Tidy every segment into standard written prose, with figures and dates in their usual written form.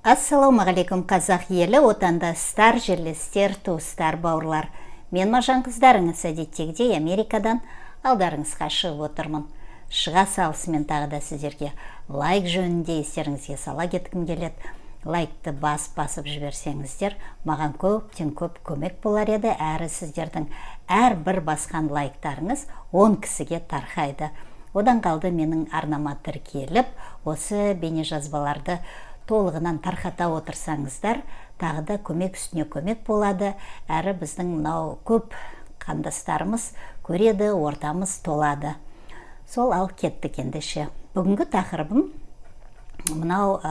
Ассалаумағалейкум, қазақ елі, отандастар, жерлестер, туыстар, бауырлар! Мен Маржан қыздарыңыз әдеттегідей Америкадан алдарыңызға шығып отырмын. Шыға салысымен тағы да сіздерге лайк жөнінде естеріңізге сала кеткім келеді. Лайкты басып жіберсеңіздер, маған көптен көп көмек болар еді. Әрі сіздердің әрбір басқан лайктарыңыз 10 кісіге тарқайды. Одан қалды, менің арнама тіркеліп, осы бейнежазбаларды толығынан тарқата отырсаңыздар, тағы да көмек үстіне көмек болады. Әрі біздің мынау көп қандастарымыз көреді, ортамыз толады. Сол, ал кеттік ендеше. Бүгінгі тақырыбым мынау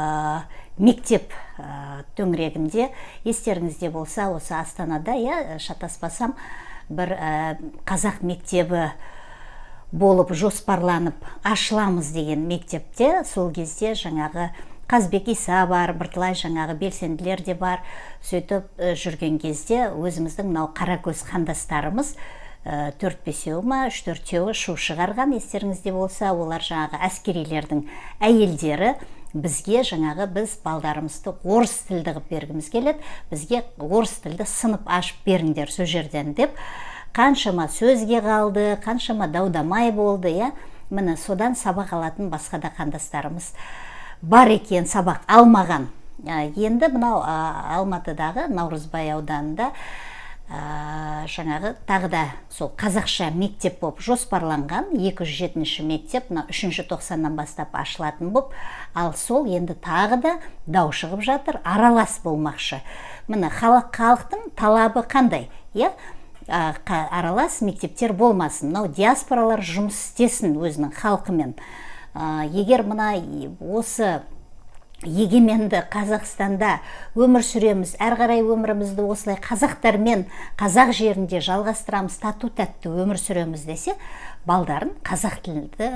мектеп төңірегінде. Естеріңізде болса, осы Астанада, иә, шатаспасам, бір қазақ мектебі болып жоспарланып ашыламыз деген мектепте, сол кезде жаңағы Қазбек Иса бар, бірталай жаңағы белсенділер де бар. Сөйтіп жүрген кезде өзіміздің мынау қаракөз қандастарымыз төрт бесеуі ма, үш төртеуі шу шығарған, естеріңізде болса. Олар жаңағы әскерилердің әйелдері, бізге жаңағы біз балдарымызды орыс тілді қылып бергіміз келеді, бізге орыс тілді сынып ашып беріңдер сол жерден деп қаншама сөзге қалды, қаншама дау дамай болды, иә. Міне, содан сабақ алатын басқа да қандастарымыз бар екен, сабақ алмаған. Енді мынау Алматыдағы Наурызбай ауданында жаңағы тағы да сол қазақша мектеп болып жоспарланған 207 мектеп мына үшінші тоқсаннан бастап ашылатын болып, ал сол енді тағы да дау шығып жатыр, аралас болмақшы. Міне, халықтың талабы қандай, иә? Аралас мектептер болмасын, мынау диаспоралар жұмыс істесін өзінің халқымен. Егер мына осы егеменді Қазақстанда өмір сүреміз, әрі қарай өмірімізді осылай қазақтармен қазақ жерінде жалғастырамыз, тату тәтті өмір сүреміз десе, балдарын қазақ тілді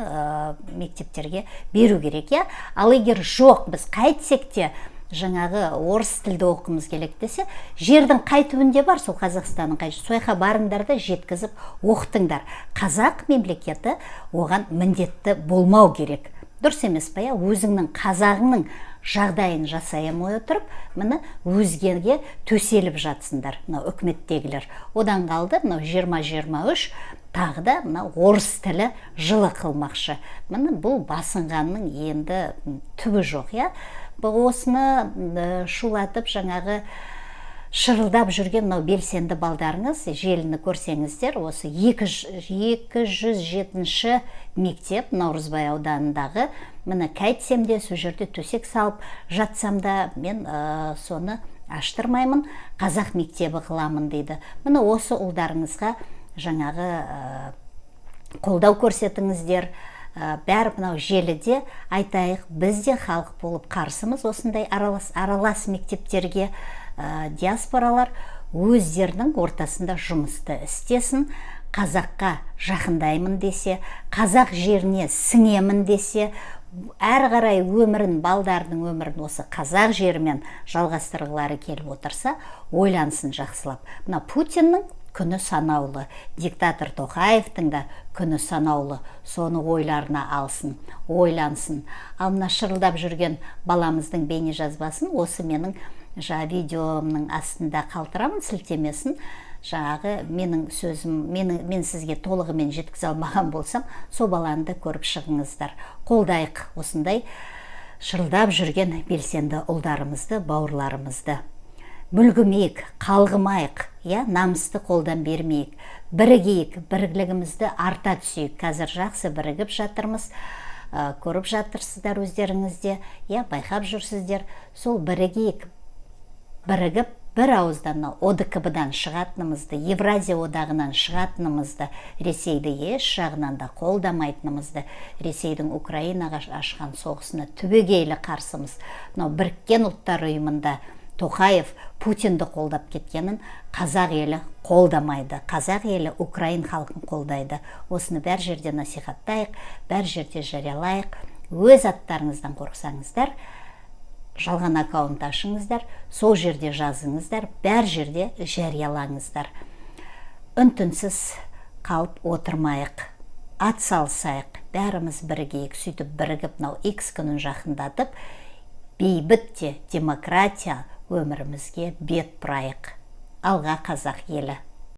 мектептерге беру керек, иә. Ал егер жоқ, біз қайтсек те жаңағы орыс тілді оқығымыз келеді десе, жердің қай түбінде бар, сол Қазақстанның қай, сол жаққа барыңдар да жеткізіп оқытыңдар. Қазақ мемлекеті оған міндетті болмау керек, дұрыс емес па, иә? Өзіңнің қазағыңның жағдайын жасай алмай отырып, міне, өзгеге төселіп жатсыңдар мынау үкіметтегілер. Одан қалды, мынау 2023 тағы да мына орыс тілі жылы қылмақшы. Міне, бұл басынғанның енді түбі жоқ, иә. Бұл осыны шулатып, жаңағы шырылдап жүрген мынау белсенді балдарыңыз, желіні көрсеңіздер, осы 207 мектеп Наурызбай ауданындағы. Міне, қайтсем де, сол жерде төсек салып жатсам да, мен соны аштырмаймын, қазақ мектебі қыламын дейді. Міне, осы ұлдарыңызға жаңағы қолдау көрсетіңіздер. Бәрі мынау желіде айтайық, біз де халық болып қарсымыз осындай аралас мектептерге. Диаспоралар өздерінің ортасында жұмысты істесін. Қазаққа жақындаймын десе, қазақ жеріне сіңемін десе, әрі қарай өмірін, балдардың өмірін осы қазақ жерімен жалғастырғылары келіп отырса, ойлансын жақсылап. Мына Путиннің күні санаулы, диктатор Тоқаевтың да күні санаулы, соны ойларына алсын, ойлансын. Ал мына шырылдап жүрген баламыздың бейнежазбасын осы менің жаңа видеомның астында қалдырамын сілтемесін. Жаңағы менің сөзім, мен сізге толығымен жеткізе алмаған болсам, сол баланы да көріп шығыңыздар. Қолдайық осындай шырылдап жүрген белсенді ұлдарымызды, бауырларымызды. Мүлгімейік, қалғымайық, иә, намысты қолдан бермейік, бірігейік, бірлігімізді арта түсейік. Қазір жақсы бірігіп жатырмыз, көріп жатырсыздар өздеріңіз де, иә, байқап жүрсіздер. Сол бірігейік, бірігіп, бір ауыздан мынау ОДКБ-дан шығатынымызды, Евразия одағынан шығатынымызды, Ресейді еш жағынан да қолдамайтынымызды, Ресейдің Украинаға ашқан соғысына түбегейлі қарсымыз. Мынау Біріккен Ұлттар Ұйымында Тоқаев Путинді қолдап кеткенін қазақ елі қолдамайды. Қазақ елі украин халқын қолдайды. Осыны бәр жерде насихаттайық, бәр жерде жариялайық. Өз аттарыңыздан қорықсаңыздар, жалған аккаунт ашыңыздар, сол жерде жазыңыздар, бәр жерде жариялаңыздар. Үн түнсіз қалып отырмайық, ат салысайық, бәріміз бірігейік. Сөйтіп бірігіп, мынау X күнін жақындатып Бейбіт те демократия өмірімізге бет бұрайық. Алға, қазақ елі!